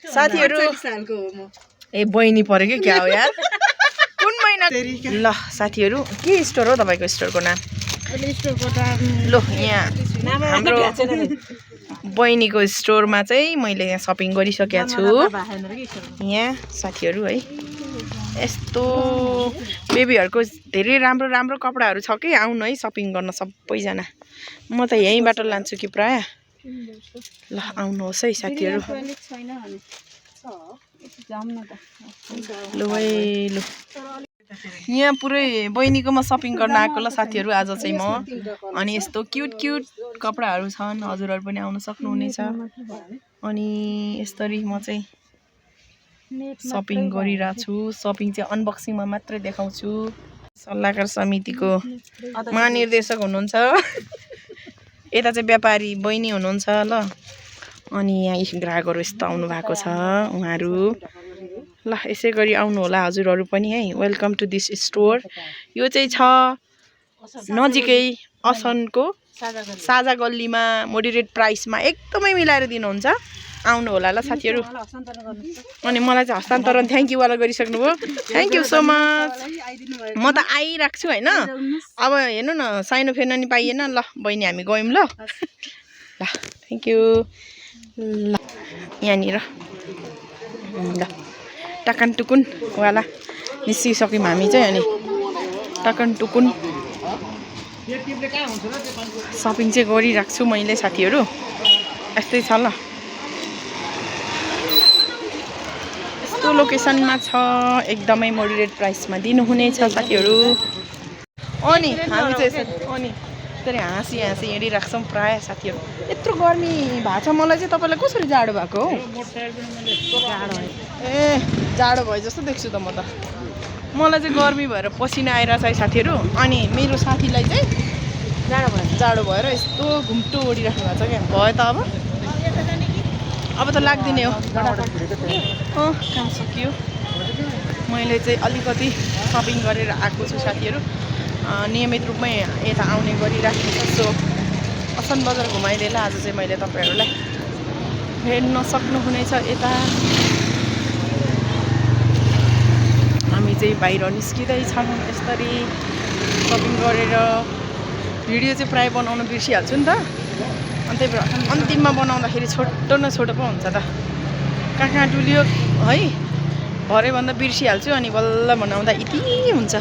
साथीहरु सालको हो म ए बहिनी परे के क्या हो यार कुन महिना ल साथीहरु के स्टोर हो तपाईको स्टोरको नाम स्टोरको नाम लो यहाँ हाम्रो बहिनीको स्टोरमा चाहिँ मैले यहाँ शपिङ गरिसकेको छु यहाँ साथीहरु है यस्तो बेबीहरुको धेरै राम्रो राम्रो कपडाहरु छ के आउनु है शपिङ गर्न सबैजना म त यहीँबाट लान्छु कि प्राय ल आउनुहोस् है साथीहरु लु है लु यहाँ पुरै बहिनीकोमा शपिङ गर्न आएको ल साथीहरु आज चाहिँ म अनि यस्तो क्यूट क्यूट कपडाहरु छन् हजुरहरु पनि आउन सक्नुहुनेछ अनि यसरी म चाहिँ शपिङ गरिरहेको छु शपिङ चाहिँ अनबक्सिङमा मात्र देखाउँछु सल्लाहकार समितिको महानिर्देशक हुनुहुन्छ यता चाहिँ व्यापारी बहिनी हुनुहुन्छ ल अनि यहाँ ग्राहकहरु यस्तो आउनु भएको छ उहाँहरु ल यसै गरी आउनु होला हजुरहरु पनि है वेलकम टु दिस स्टोर यो चाहिँ छ नजिकै असनको साझा गल्लीमा मोडरेट प्राइसमा एकदमै मिलाएर दिनुहुन्छ आउनु होला ल साथीहरु अनि मलाई चाहिँ हस्तान्तरण थ्यांक यू वाला गरिसक्नुभयो थ्यांक यू सो मच म त आइराख्छु छु हैन अब हेर्नु न साइनो फेर्न नि पाइएन ल बहिनी हामी गयौं ल ल थ्यांक यू ल यहाँनिर ल टकन टुकुन वाला निस्किसक्यौं हामी चाहिँ अनि टकन टुकुन शपिङ चाहिँ गरिराख्छु मैले साथीहरु यस्तै छ ल यस्तो लोकेसनमा छ एकदमै मोडरेट प्राइसमा दिनुहुनेछ साथीहरु अनि हामी चाहिँ अनि त्यसरी हाँसी हाँसी हिँडिराख्छौं प्राय साथीहरु यत्रो गर्मी भएको छ मलाई चाहिँ तपाईलाई कसरी जाडो भएको हो ए जाडो भयो जस्तो देख्छु त म त मलाई चाहिँ गर्मी भएर पसिना आइरहेछ है साथीहरु अनि मेरो साथीलाई चाहिँ जाडो भएर यस्तो घुम्टो ओडिराख्नु भएको छ के भयो त अब त लाग्दिने हो काम सकियो मैले चाहिँ अलिकति शपिङ गरेर आएको छु साथीहरु नियमित रूपमै यता आउने गरिराखेको छु सो असन बजार घुमाइदिएला आज चाहिँ मैले तपाईहरुलाई हेर्न सक्नुहुनेछ यता हामी चाहिँ बाहिर निस्किदै छौं यसरी शपिङ गरेर भिडियो चाहिँ प्राय बनाउन बिर्सिहाल्छु नि त अनि त्यही भएर अन्तिममा बनाउँदाखेरि छोटो न छोटो पो हुन्छ त कहाँ डुल्यो है भरे भन्दा बिर्सिहाल्छु अनि बल्ल बनाउँदा यति हुन्छ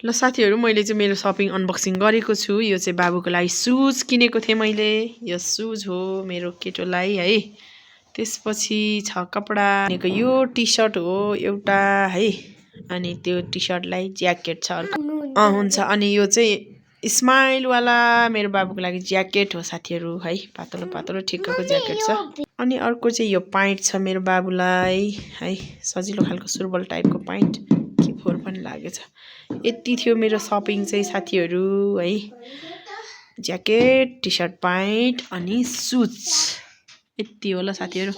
ल साथीहरु मैले चाहिँ मेरो शपिङ अनबक्सिङ गरेको छु यो चाहिँ बाबुको लागि सुज किनेको थिएँ मैले यो सुज हो मेरो केटोलाई है त्यसपछि छ कपडा किनेको यो टी-शर्ट हो एउटा है अनि त्यो टी-शर्टलाई ज्याकेट छ हुन्छ अनि यो चाहिँ स्माइल वाला मेरो बाबुको लागि ज्याकेट हो साथीहरु है पातलो पातलो ठिक्कको ज्याकेट छ अनि अर्को चाहिँ यो प्यान्ट छ मेरो बाबुलाई है सजिलो खालको सुर्बल टाइपको प्यान्ट के फोर पनि लागेछ यति थियो मेरो शपिङ चाहिँ साथीहरु है ज्याकेट टी-शर्ट प्यान्ट अनि सुज यति होला साथीहरु